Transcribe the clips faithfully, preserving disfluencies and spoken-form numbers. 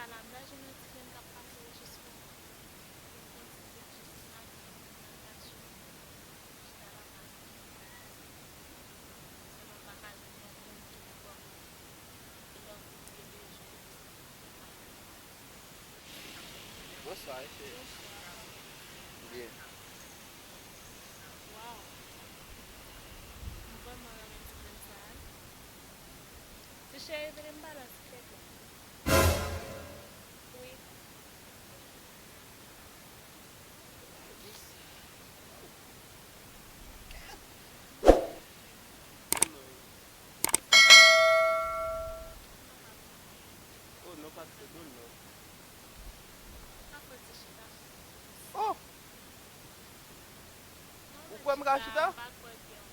Ala, m ta jwenn yon ti grenn k ap pase jis pou m, pou m konn si se jis maten m nan ta sou chita la pa. Sèlman m pa ka jwenn yon grenn ki pou ban m love pou m te bezwen. Bonswa, mesye. Byen. Waw. M vrèman renmen ti grenn sa a. Ti cheri, vini m pale w ti kèk. Wi. Oh, non, pa t fè dwòl, non. Pa fè ti chita. Oh! Ou kwè m ka chita? Pa kwè byen.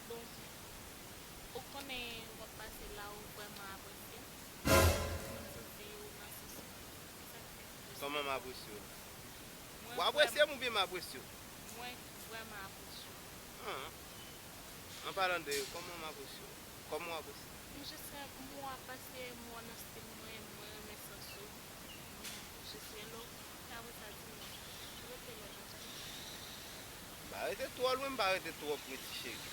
Bon, ou konnen w ap pase la, ou vrèman apresye m. Moun sou fi ou nan sou sou. Sa k fè? Kòman m apresye w? Mwen Ou apresye m oubyen m apresye w? Mwen vrèman apresye w. Ah. An palan de, kòman m apresye w? Kòman w apresye m? M jis renmen w ap pase mo nan stil mwen, mwen renmen sans ou. M jis rele w, e apre sa di m, rete lwen nan zòn. M pa rete twò lwen, m pa rete twò pre, ti cheri.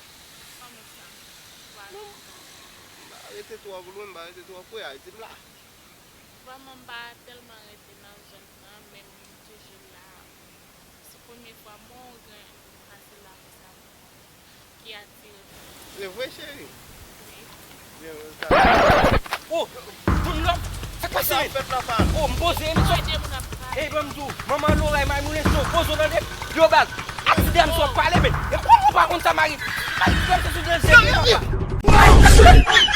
Kòman sa? Ou pa Non. rete twò lwen? M pa rete twò lwen, m pa rete twò pre, a di m la. Vrèman, m pa tèlman rete nan zòn nan, men m toujou la. Se premye fwa m wè yon grenn pase la konsa ki atire m. Se vre, cheri? Wi. Byen, sa. Oh, Dounlòp, sa k pase, Sa men? Fèt la, pa. Oh, m poze, men sòt. De moun ap pale. Ey, ban m di w, manman Loray, May Moulenso, poze w tande, yo baz. Aksidan m sòt pale, men. E kòman w pa konn sa, mari? Mari, fè m sou dèyè, papa.